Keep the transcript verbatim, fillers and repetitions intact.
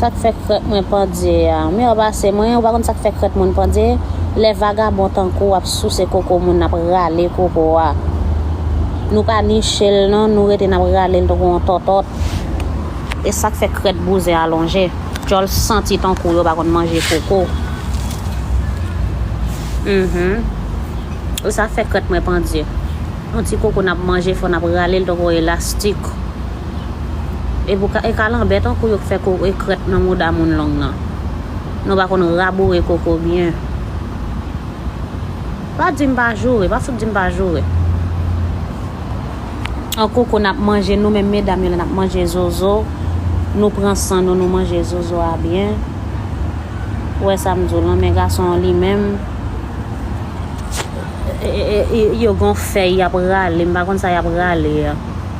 Sa k fè krèt mwen pandye a? Miyò pase mwen, ou pa konn sa k fè krèt moun pandye? Lè vagabon tankou w ap souse koko moun, n ap rale koko a. Nou pa niche l non, nou rete n ap rale l tankou yon tòtòt. E sa k fè krèt bouzen alonje. Djòl santi tankou yo pa konn manje koko. Mhm. E sa k fè krèt mwen pandye. Yon ti koko n ap manje, fò n ap rale l tankou yon elastik. E pou ka, e kalanbè tankou yo k fè ko-, e krèt nan mouda moun long nan. Nou pa konn raboure koko byen. Pa di m pa joure, pa fout di m pa joure. An koko n ap manje, nou menm medam yo la n ap manje zozo. Nou pran san nou, nou manje zozo a byen. Ou wè sa m di w lan, men gason an li menm, e, e, e, e, yo gon fèy y ap rale, m pa konn sa y ap rale a.